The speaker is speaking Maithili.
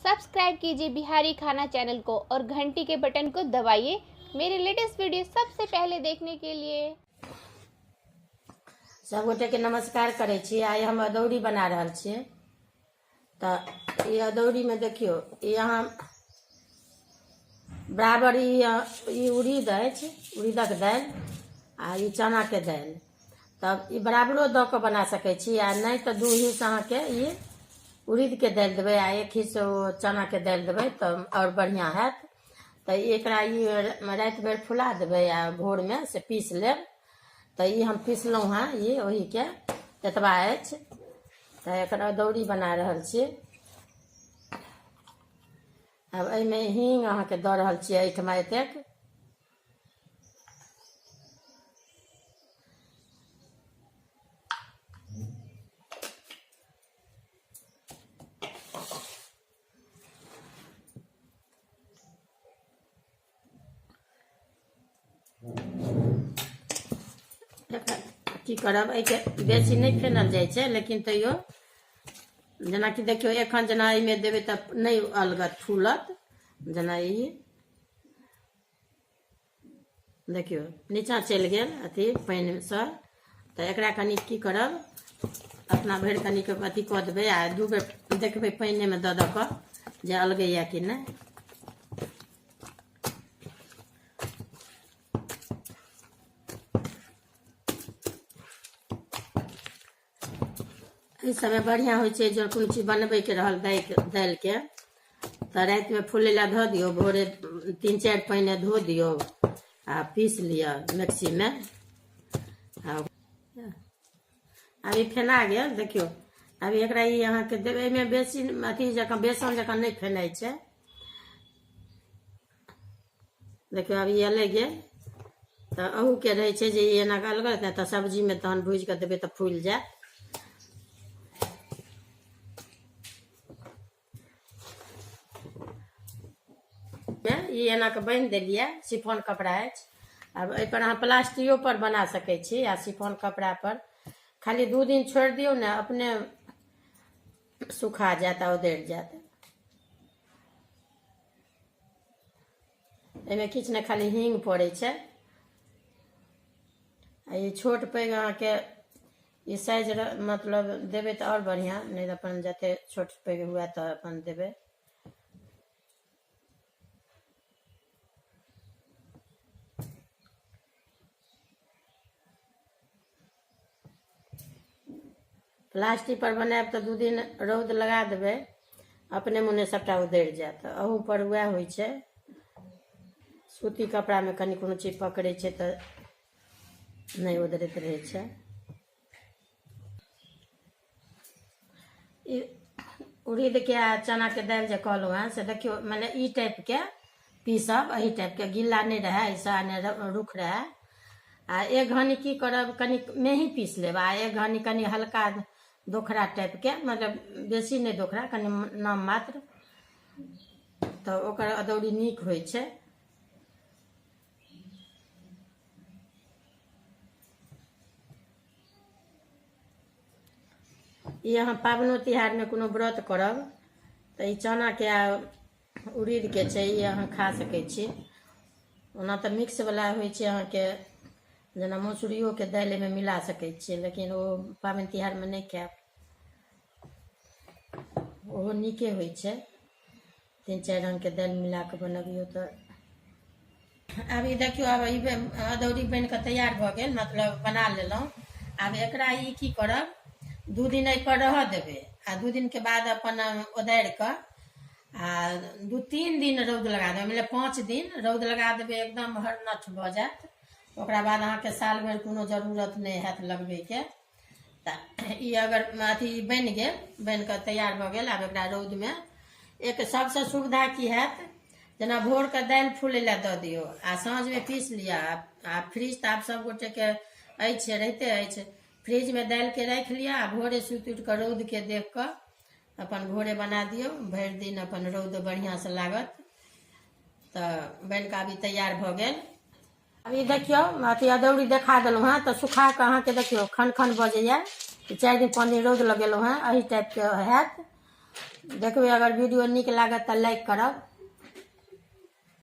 सब्सक्राइब कीजिए बिहारी खाना चैनल को और घंटी के बटन को दबाइए मेरे लेटेस्ट वीडियो सबसे पहले देखने के लिए। सबगोटेके नमस्कार करै छी। आइ हम अदौरी बना रहल छियै। तऽ ई अदौरीमे देखियौ, ई अहाँ बराबर ई उड़ीद अछि, उड़ीदक दालि आ ई चनाके दालि। तब ई बराबरो दऽ कऽ बना सकै छी, आ नहि तऽ 2 हिस्स अहाँके ई उड़ीदके दालि देबै आ 1 हिस्स ओ चनाके दालि देबै तऽ आओर बढ़िआँ हैत। तऽ एकरा ई राति भरि फुला देबै आ भोरमे से पीस लेब। तऽ ई हम पीसलहुँ हेँ, ई ओहीके एतबा अछि। तऽ एकर अदौरी बना रहल छी। आब एहिमे हींग अहाँके दऽ रहल छियै एहिठमा एतेक। की करब, एहिके बेसी नहि फेनल जाइ छै, लेकिन तैयो जेनाकि देखियौ एखन जेना एहिमे देबै तऽ नहि अलगत फूलत। जेना ई देखियौ नीचाँ चलि गेल अथी पानिसँ। तऽ एकरा कनि की करब, अपना भरि कनिक अथी कऽ देबै आ 2 बेर देखबै पानिमे दऽ दऽ कऽ जे अलगैया कि नहि। एहि समय बढ़िआँ होइ छै जँ कोनो चीज बनबैके रहल दालिके तऽ रातिमे फूलै लए धऽ दियौ, भोरे 3-4 पानि धो दियौ आ पीस लिअ मिक्सीमे। आब ई फेना गेल देखियौ। आब एकरा ई अहाँके देबै, एहिमे बेसी अथी जकाँ बेसन जकाँ नहि फेनाइ छै। देखियौ आब ई अलगि गेल। तऽ अहूके रहै छै जे ई एना कऽ अलगत ने तऽ सब्जीमे तहन भूजि कऽ देबै तऽ फूलि जायत। ई एना कऽ बान्हि देलियै, शिफॉन कपड़ा अछि। आब एहिपर अहाँ प्लास्टिको पर बना सकै छी आ शिफॉन कपड़ा पर खाली 2 दिन छोड़ि दियौ ने, अपने सुखा जायत आ उधरि जायत। एहिमे किछु नहि, खाली हींग पड़ै छै। आ ई छोट पैघ अहाँके ई साइज मतलब देबै तऽ आओर बढ़िआँ, नहि तऽ अपन जते छोट पैघ हुए तऽ अपन देबै। प्लास्टिक पर बनायब तऽ 2 दिन रौद लगा देबै, अपने मोने सबटा उधरि जायत। अहू पर वएह होइ छै, सूती कपड़ामे कनि कोनो चीज पकड़ै छै तऽ नहि उधरैत रहै छै। ई उड़ीदके आ चनाके दालि जे कहलहुँ हेँ से देखियौ, मने ई टाइपके पीसब, एहि टाइपके गिल्ला नहि रहए एहिसँ, नहि रुख रहए। आ एक घानी की करब, कनि मेही पीस लेब आ एक घानी कनि हल्का दोखरा टाइपके, मतलब बेसी नहि दोखरा, कनि नाम मात्र, तऽ ओकर अदौरी नीक होइ छै। ई अहाँ पाबनो तिहारमे कोनो व्रत करब तऽ ई चनाके आ उड़ीदके छै, ई अहाँ खा सकै छी। ओना तऽ मिक्सवला होइ छै अहाँके, जेना मसुरियोके दालि एहिमे मिला सकै छियै, लेकिन ओ पाबनि तिहारमे नहि खायब, ओहो नीके होइ छै। 3-4 रङ्गके दालि मिला कऽ बनबियौ तऽ। आब ई देखियौ, आब ई अदौरी बनि कऽ तैयार भऽ गेल, मतलब बना लेलहुँ। आब एकरा ई की करब, 2 दिन एहिपर रहऽ देबै आ 2 दिनके बाद अपन ओदारि कऽ आ 2-3 दिन रौद लगा देबै, मतलब 5 दिन रौद लगा देबै, एकदम हरनठ भऽ जायत। ओकरा बाद अहाँके साल भरि कोनो जरूरत नहि हैत लगबैके। तऽ ई अगर अथी बनि गेल, बनि कऽ तैयार भऽ गेल। आब एकरा रौदमे एक सबसँ सुविधा की हैत, जेना भोरके दालि फूलै लए दऽ दियौ आ साँझमे पीस लिअ। आ फ्रिज तऽ आब सब गोटेके अछि, रहिते अछि, फ्रिजमे दालिके राखि लिअ आ भोरे सुति उठि कऽ रौदके देख कऽ अपन भोरे बना दियौ। भरि दिन अपन रौद बढ़िआँसँ लागत। तऽ बनि कऽ आब ई तैयार भऽ गेल। आब ई देखियौ अथी अदौरी देखा देलहुँ हेँ, तऽ सुखा कऽ अहाँके देखियौ खन खन बजैया। 4 दिन 5 दिन रौद लगेलहुँ हेँ, एहि टाइपके हैत। देखबै, अगर वीडियो नीक लागत तऽ लाइक करब।